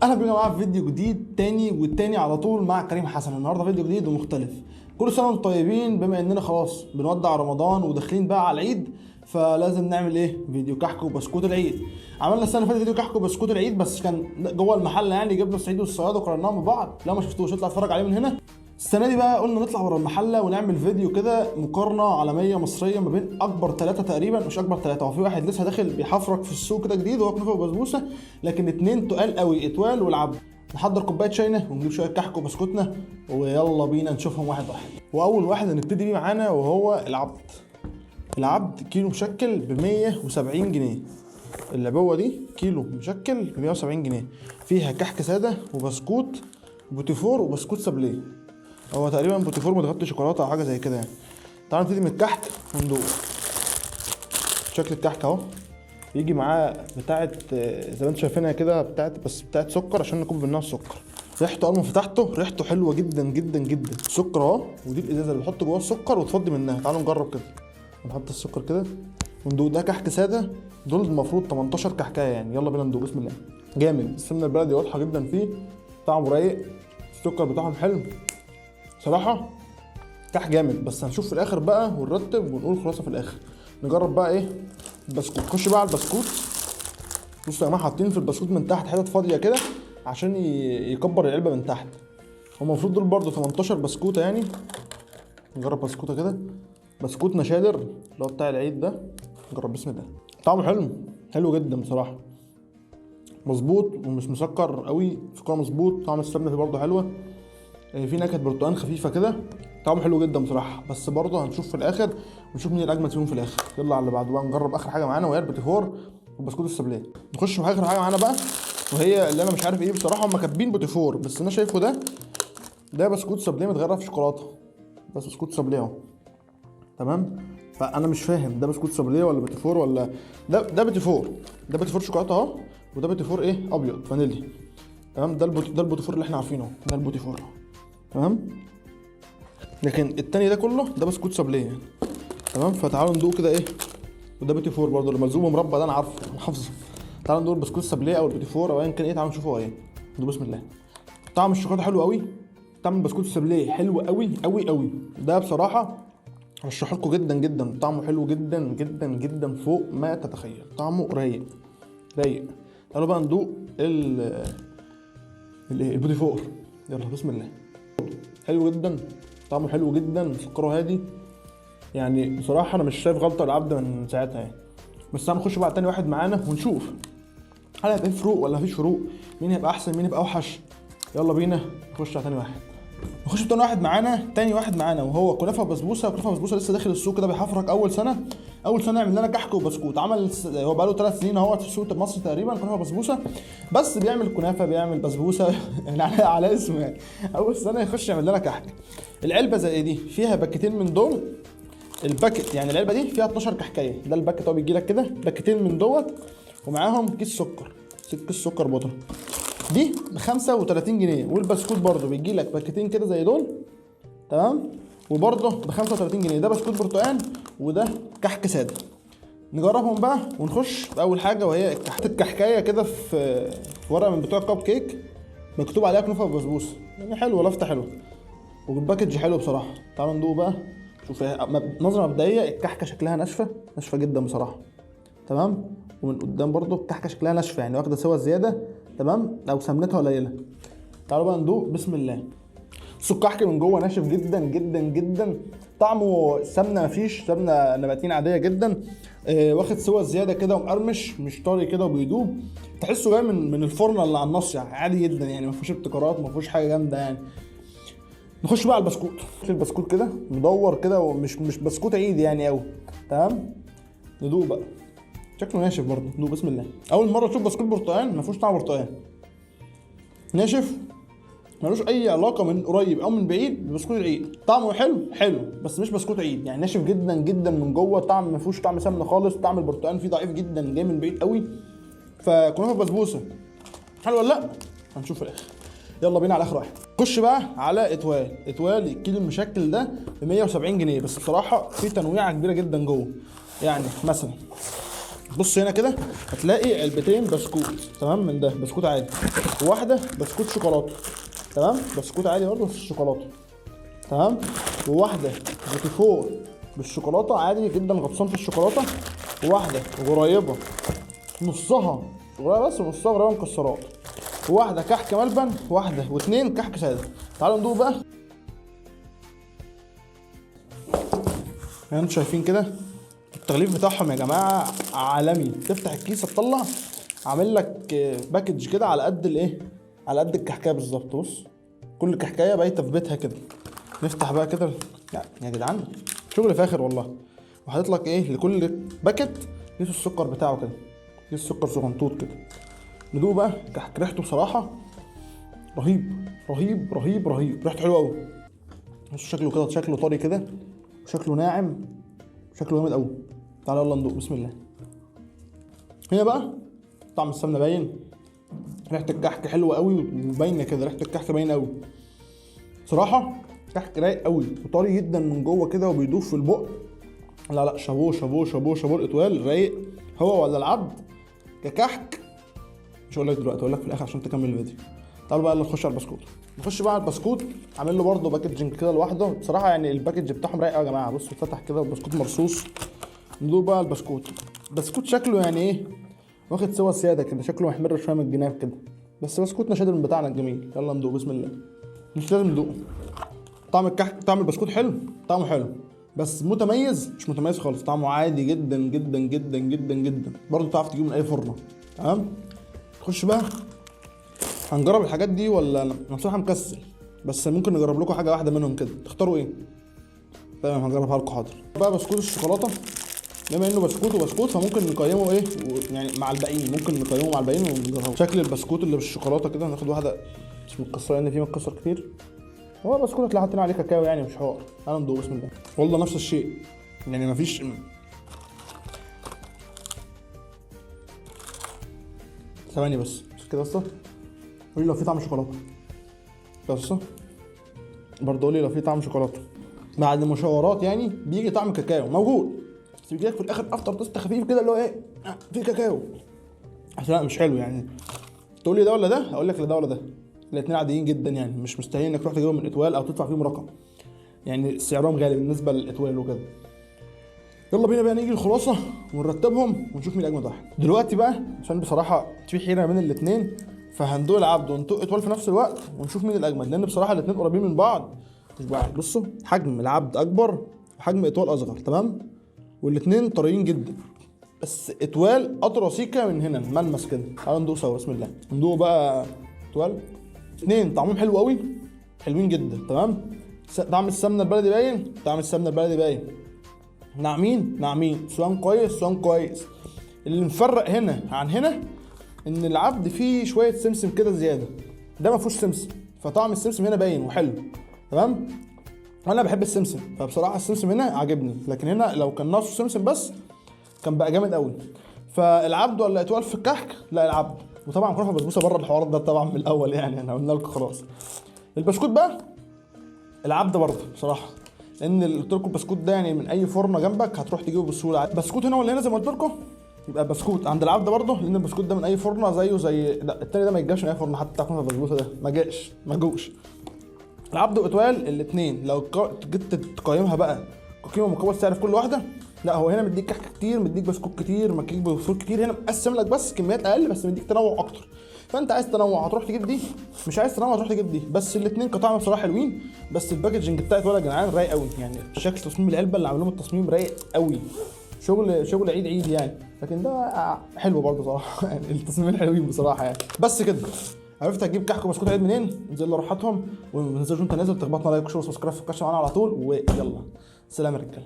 اهلا بيكم يا جماعة في فيديو جديد تاني والتاني على طول مع كريم حسن. النهارده فيديو جديد ومختلف. كل سنة وانتم طيبين. بما اننا خلاص بنودع رمضان وداخلين بقى على العيد، فلازم نعمل ايه؟ فيديو كحك وبسكوت العيد. عملنا السنة اللي فاتت فيديو كحك وبسكوت العيد، بس كان جوه المحل، يعني جبنا الصعيد والصياد وقارناهم ببعض. لو ما شفتوش اطلع اتفرج عليه من هنا. السنة دي بقى قلنا نطلع ورا المحلة ونعمل فيديو كده مقارنة عالمية مصرية ما بين اكبر ثلاثة تقريبا، مش اكبر ثلاثة، هو في واحد لسه داخل بيحفرك في السوق كده جديد وهو كنافه وبسبوسه، لكن اتنين تقال قوي، اتوال والعبد. نحضر كوباية شاينا ونجيب شوية كحك وبسكوتنا ويلا بينا نشوفهم واحد واحد. واول واحد هنبتدي بيه معانا وهو العبد. العبد كيلو مشكل ب 170 جنيه. العبوه دي كيلو مشكل ب 170 جنيه، فيها كحك ساده وبسكوت بوتيفور وبسكوت سابليه. هو تقريبا بوتيفور متغطي شوكولاتة او حاجة زي كده يعني. تعالوا نبتدي من الكحك وندوق شكل الكحك اهو. بيجي معاه بتاعه زي ما انتم شايفينها كده، بتاعه بس بتاعه سكر عشان نكون منها السكر. ريحته اول ما فتحته ريحته حلوة جدا جدا جدا. سكر اهو، ودي الازازه اللي بتحط جواها السكر وتفضي منها. تعالوا نجرب كده، نحط السكر كده وندوق. ده كحك ساده، دول المفروض 18 كحكايه يعني. يلا بينا ندوق، بسم الله. جامد، السمنة البلدي واضحة جدا فيه، طعمه رايق، السكر بتاعهم حلو صراحة، كحك جامد. بس هنشوف في الاخر بقى ونرتب ونقول خلاصه في الاخر. نجرب بقى ايه البسكوت. خش بقى على البسكوت. بصوا يا جماعة، حاطين في البسكوت من تحت حتت فاضية كده عشان يكبر العلبة من تحت. هو المفروض دول برضو 18 بسكوته يعني. نجرب بسكوته كده، بسكوت نشادر اللي هو بتاع العيد ده. نجرب، بسم الله. طعمه حلو، حلو جدا بصراحة، مظبوط ومش مسكر قوي، سكره مظبوط. طعم السمنة فيه برضو حلوة، في نكهة برتقال خفيفة كده، طعمه حلو جدا بصراحة. بس برضه هنشوف في الاخر ونشوف مين الاجمد فيهم في الاخر. يلا على اللي بعده بقى، نجرب اخر حاجة معانا وهي البوتيفور والبسكوت السابليه. نخش في اخر حاجة معانا بقى، وهي اللي انا مش عارف ايه بصراحة. هم كاتبين بوتيفور بس انا شايفه ده بسكوت سابليه متغرق في شوكولاتة، بس بسكوت سابليه اهو، تمام. فانا مش فاهم ده بسكوت سابليه ولا بوتيفور ولا ده بوتيفور، ده بوتيفور شوكولاتة اهو، وده بوتيفور ايه ابيض فانيليا، تمام. ده البوتيفور اللي احنا عارفينه، ده البوتيفور، تمام. لكن التاني ده كله ده بسكوت سابليه يعني، تمام. فتعالوا ندوق كده ايه. وده بوتيفور برضه اللي ملزوم مربى ده انا عارفه، انا حافظه. تعالوا ندوق البسكوت سابليه او البوتيفور او ايا كان ايه. تعالوا نشوفه هو ايه. ندوق، بسم الله. طعم الشوكولاتة حلو قوي، طعم البسكوت السابليه حلو قوي قوي قوي. ده بصراحة ارشحه لكم جدا جدا، طعمه حلو جدا جدا جدا فوق ما تتخيل، طعمه رايق رايق. تعالوا بقى ندوق البوتيفور. يلا بسم الله. حلو جدا، طعمه حلو جدا، سكره هادي يعني. بصراحة انا مش شايف غلطه العبد من ساعتها يعني. بس هنخش بقى تاني واحد معانا ونشوف هل هيبقى في فروق ولا مفيش فروق، مين هيبقى احسن مين هيبقى اوحش. يلا بينا نخش على تاني واحد. نخش تاني واحد معانا، تاني واحد معانا وهو كنافه وبسبوسه. كنافه وبسبوسه لسه داخل السوق كده بيحفرك اول سنة. اول سنة يعمل لنا كحك وبسكوت. هو بقاله 3 سنين اهوت في السوق المصري تقريبا كنافه وبسبوسه، بس بيعمل كنافه بيعمل بسبوسه يعني على اسمه يعني. اول سنة يخش يعمل لنا كحك. العلبة زي دي فيها باكيتين من دول، ال packet يعني العلبة دي فيها 12 كحكايه. ده ال packet هو بيجي لك كده باكيتين من دوت ومعاهم كيس سكر، كيس سكر بودره. دي ب 35 جنيه. والبسكوت برضه بيجي لك باكيتين كده زي دول، تمام، وبرضه ب 35 جنيه. ده بسكوت برتقال وده كحك ساده. نجربهم بقى ونخش باول حاجة وهي الكحك. الكحكايه كده في ورقة من بتوع الكب كيك مكتوب عليها كنافه وبسبوسه، يعني حلوة، لفته حلوة، وال package حلو بصراحة. تعالوا ندوق بقى. شوف نظره مبدئية الكحكه شكلها ناشفة، ناشفة جدا بصراحة، تمام. ومن قدام برضو الكحكه شكلها ناشفة يعني واخده سوا زيادة، تمام، او سمنتها قليله. تعالوا بقى ندوق، بسم الله. بصوا الكحك من جوه ناشف جدا جدا جدا، طعمه سمنه مفيش، سمنه نباتين عادية جدا، واخد سوا زيادة كده ومقرمش، مش طري كده وبيدوب، تحسه جاي من الفرن اللي على النص يعني، عادي جدا يعني، ما فيهوش ابتكارات، ما فيهوش حاجة جامدة يعني. نخش بقى على البسكوت. البسكوت كده مدور كده ومش مش بسكوت عيد يعني قوي، تمام. ندوق بقى، شكله ناشف برضه. ندوق، بسم الله. اول مرة اشوف بسكوت برتقال ما فيهوش طعم برتقال، ناشف، ملوش اي علاقة من قريب او من بعيد ببسكوت العيد. طعمه حلو حلو بس مش بسكوت عيد يعني، ناشف جدا جدا من جوه، طعم ما فيهوش طعم سمنه خالص، طعم البرتقال فيه ضعيف جدا جاي من بعيد قوي. فكنافه بسبوسه حلو ولا لا؟ هنشوف في الاخر. يلا بينا على اخر واحد. خش بقى على اتوال. اتوال الكيلو المشكل ده ب 170 جنيه، بس بصراحة في تنويعه كبيرة جدا جوه. يعني مثلا بص هنا كده هتلاقي علبتين بسكوت، تمام؟ من ده بسكوت عادي، وواحدة بسكوت شوكولاتة، تمام؟ بسكوت عادي برضه بس شوكولاتة، تمام؟ وواحدة بوتيفور بالشوكولاته عادي جدا غطسان في الشوكولاتة، وواحدة غريبة نصها غريبة بس ونصها غريبة مكسرات، وواحدة كحك ملبن، واحدة واثنين كحك ساده. تعالوا ندوق بقى. يعني انتوا شايفين كده التغليف بتاعهم يا جماعة عالمي، تفتح الكيسة تطلع عامل لك package كده على قد الايه، على قد الكحكايه بالظبط. بص كل كحكايه بايته في بيتها كده. نفتح بقى كده يا جدعان شغل فاخر والله. وحاطط لك ايه لكل packet كيس السكر بتاعه كده، كيس السكر صغنطوط كده. ندوق بقى كحك، ريحته بصراحة رهيب رهيب رهيب رهيب، ريحته حلوة قوي. بص شكله كده، شكله طري كده، شكله ناعم، شكله جامد قوي. تعالى يلا ندوق، بسم الله. هنا بقى طعم السمنة باين، ريحه الكحك حلوة قوي وباينه كده، ريحه الكحك باينة قوي صراحة. كحك رايق قوي وطري جدا من جوه كده وبيدوب في البق. لا لا شابوه شابوه شابوه شابوه الاتوال رايق. هو ولا العبد ككحك مش هقول لك دلوقتي، هقول لك في الاخر عشان تكمل الفيديو. تعالوا بقى نخش على البسكوت. نخش بقى على البسكوت، عامل له برده packaging كده لوحده. بصراحة يعني ال package بتاعهم رايق قوي يا جماعة. بصوا اتفتح كده والبسكوت مرصوص. ندوق بقى البسكوت. بسكوت شكله يعني ايه، واخد سوا سيادة كده، شكله محمر شوية من الجناب كده، بس بسكوت نشادر من بتاعنا الجميل. يلا ندوق بسم الله. مش لازم ندوقه. طعم الكحك، طعم البسكوت حلو، طعمه حلو بس متميز مش متميز خالص، طعمه عادي جدا جدا جدا جدا جدا. برضه تعرف تجيبه من اي فرنه، تمام؟ نخش بقى هنجرب الحاجات دي ولا انا بصراحة مكسل، بس ممكن نجرب لكم حاجة واحدة منهم كده، تختاروا ايه؟ تمام هنجربها لكم، حاضر. بقى بسكوت الشوكولاتة، بما انه بسكوت وبسكوت فممكن نقيمه ايه يعني مع الباقيين، ممكن نقيمه مع الباقيين ونجربه. شكل البسكوت اللي بالشوكولاته كده، هناخد واحدة مش متكسره لان في متكسر كتير. هو بسكوت اللي حاطين عليه كاكاو يعني مش حوار. تعالوا ندوق بسم الله. والله نفس الشيء يعني مفيش. ثواني بس كده بس قولي لو في طعم شوكولاتة، بس برضه قولي لو في طعم شوكولاتة. بعد مشاورات يعني بيجي طعم كاكاو موجود، بس بيجي لك في الاخر after taste خفيف كده اللي هو ايه، في كاكاو. عشان لا مش حلو يعني. تقول لي ده ولا ده، هقول لك لا ده ولا ده، الاثنين عاديين جدا يعني، مش مستاهلين انك تروح تجيبهم من اتوال او تدفع فيهم رقم، يعني سعرهم غالي بالنسبة للاتوال وكده. يلا بينا بقى نيجي الخلاصة ونرتبهم ونشوف مين اجمد واحد. دلوقتي بقى عشان بصراحة في حيره بين الاثنين، فهندوق العبد وندوق اتوال في نفس الوقت ونشوف مين الاجمد، لان بصراحة الاثنين قريبين من بعض مش بعض. بصوا حجم العبد اكبر وحجم اتوال اصغر، تمام؟ والاثنين طريين جدا، بس اتوال اطرى سيكه من هنا ملمس كده. تعالوا ندوق سوا بسم الله. ندوق بقى اتوال. اثنين طعمهم حلو قوي، حلوين جدا، تمام؟ طعم السمنة البلدي باين، طعم السمنة البلدي باين، ناعمين ناعمين، سوان كويس سوان كويس. اللي مفرق هنا عن هنا ان العبد فيه شوية سمسم كده زيادة، ده ما فيهوش سمسم، فطعم السمسم هنا باين وحلو، تمام؟ انا بحب السمسم، فبصراحة السمسم هنا عاجبني، لكن هنا لو كان ناقصه سمسم بس كان بقى جامد قوي. فالعبد ولا اتوال في الكحك؟ لا العبد. وطبعا كنافه بسبوسه بره الحوار ده طبعا من الاول يعني، احنا قلنا لكم خلاص. البسكوت بقى العبد برضه بصراحة، لان قلت لكم البسكوت ده يعني من اي فرنه جنبك هتروح تجيبه بسهولة. بسكوت هنا ولا هنا زي ما قلت لكم، يبقى بسكوت عند العبد برضه، لان البسكوت ده من اي فرنه زيه زي لا التاني ده ما يتجابش من اي فرنه، حتى بتاع كنافه بسبوسه ده ما جاش ما جوش. العبد واتوال الاثنين لو جيت تقيمها بقى قيمة مقابل سعر في كل واحدة، لا هو هنا مديك كحك كتير، مديك بسكوت كتير، مديك بسكوت كتير، هنا مقسم لك بس كميات اقل بس مديك تنوع اكتر. فانت عايز تنوع هتروح تجيب دي، مش عايز تنوع هتروح تجيب دي. بس الاثنين كطعم بصراحة حلوين، بس ال packaging بتاعت ولا جدعان رايق قوي يعني، شكل تصميم العلبة اللي عاملينه التصميم رايق قوي، شغل عيد عيد يعني. لكن ده حلو برضه صراحة يعني التصميمين حلوين بصراحة يعني. بس كده عرفت هتجيب كحك وبسكوت عيد منين؟ انزل له راحتهم، وما تنساش وانت نازل تخبطنا like و share و subscribe في القناة معانا على طول. ويلا سلام يا رجاله.